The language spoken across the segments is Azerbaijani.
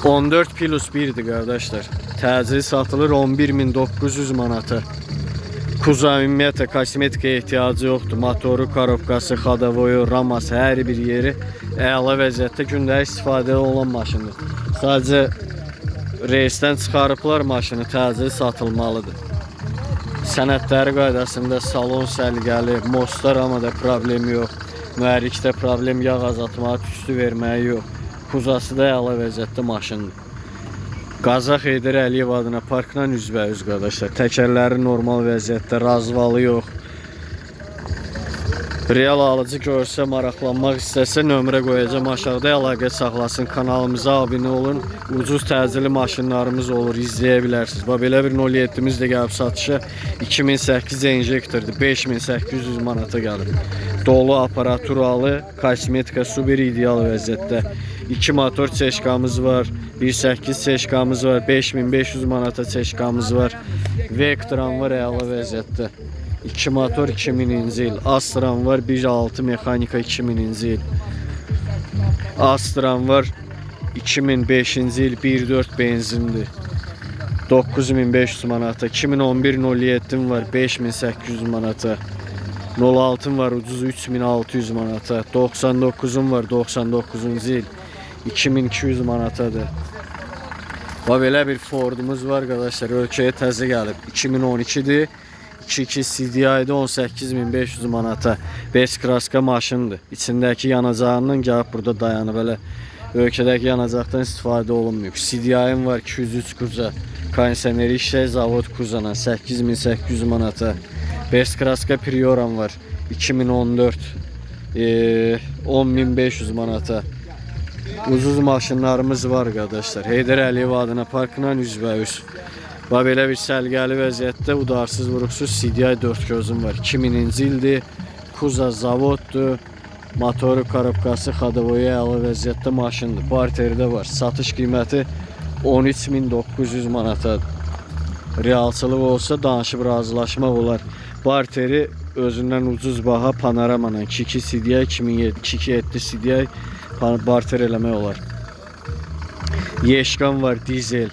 14 plus 1-dir qardaşlar. Təcili satılır 11.900 manata. Kuza ümumiyyətlə kosmetikaya ehtiyacı yoxdur. Motoru, korobkası, xadavoyu, raması, hər bir yeri əla vəziyyətdə gündəlik istifadə olan maşındır. Sadəcə reysdən çıxarıblar maşını, təcili satılmalıdır. Sənədləri qaydasında salon səliqəli, mostda ramada problemi yox. Mühərrikdə problem, yağ azaltmağa, tüstü verməyi yox. Kuzası da əla vəziyyətdə maşındır. Qazax Heydər Əliyev adına parkla üzbəüz qardaşlar. Təkərləri normal vəziyyətdə, razvalı yox. Real alıcı görsə, maraqlanmaq istəsə nömrə qoyacağam aşağıda, əlaqə saxlasın. Kanalımıza abunə olun. Ucuz təcili maşınlarımız olur, izləyə bilərsiniz. Bax belə bir 07-miz də gəlib satışa, 2008 enjektordur. 5800 manata gəlib. Dolu aparaturalı, kosmetika super ideal vəziyyətdə. 2 motor çeşkamız var. 1.8 çeşkamız var. 5500 manata çeşkamız var. Vectran var əla vəziyyətdə. 2 motor 2000-ci il. Astran var 1.6 mexanika 2000-ci il. Astran var 2005-ci il 1.4 benzindir. 9500 manata. 2011 07 var 5800 manata. 06 var ucuz 3600 manata. 99'um var 99-cu il 2200 manatadır. Va belə bir Ford'umuz var qardaşlar. Ölkəyə təzə gəlib. 2012-dir. 2.2 CDI-də 18.500 manata. Bez kraska maşındır. İçindəki yanacağından gəlib burada dayanıb elə. Ölkədəki yanacaqdan istifadə olunmuyor. CDI-m var 203 kuza. Kondisioneri işlək zavod kuzana 8800 manata. Bez kraska Prioram var 2014 10.500 manata. Ucuz maşınlarımız var qardaşlar. Heydər Əliyev adına parkla üzbəüz. Va belə bir səliqəli vəziyyətdə udarsız vuruqsuz CDI 4 gözüm var. 2000-ci ildir. Kuza zavoddur. Motoru, korobkası, xadavoyu əla vəziyyətdə maşındır. Barterdə var. Satış qiyməti 13.900 manata. Realçılıq olsa danışıb razılaşmaq olar. Barteri özündən ucuz baha Panorama'la 2.2 CDI 2007 2.7 CDI barter eləmək olar. Yeşkan var dizel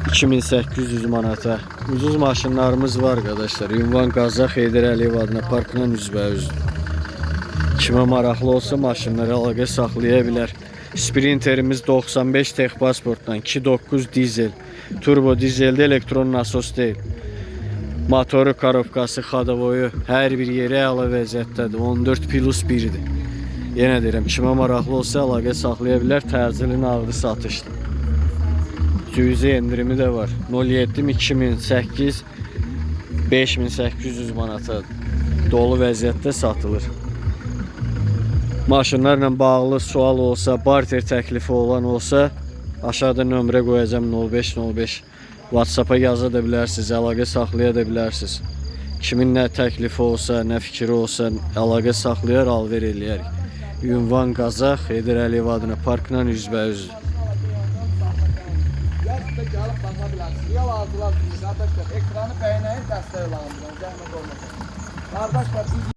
2800 manata. Ucuz maşınlarımız var qardaşlar. Ünvan Qazax Heydər Əliyev adına parkla üzbəüz. Kimə maraqlı olsa maşınlara əlaqə saxlaya bilər. Sprinterimiz 95 texpasportdan 2.9 dizel. Turbo dizeldə, elektron nasos deyil. Motoru, korobkası, xadavoyu hər bir yeri əla vəziyyətdədir. 14 plus 1-dir. Yenə deyirəm, kimə maraqlı olsa əlaqə saxlaya bilər. Təcili nağdı satışdır. Cüzi endirimi də var. 07 2008 5800 manata dolu vəziyyətdə satılır. Maşınlarla bağlı sual olsa, barter təklifi olan olsa, aşağıda nömrə qoyacağam 0505. WhatsApp-a yaza da bilərsiniz, əlaqə saxlaya da bilərsiniz. Kimin nə təklifi olsa, nə fikri olsa, əlaqə saxlayar, alver eləyərik. Ünvan Qazax, Heydər Əliyev adına parkla üzbəüz. Gəlib də gəlib baxa bilərsiniz. Real alıcılar kimi qardaşlar, ekranı bəyənəyin, dəstək olalım. Zəhmət olmasa. Qardaşlar,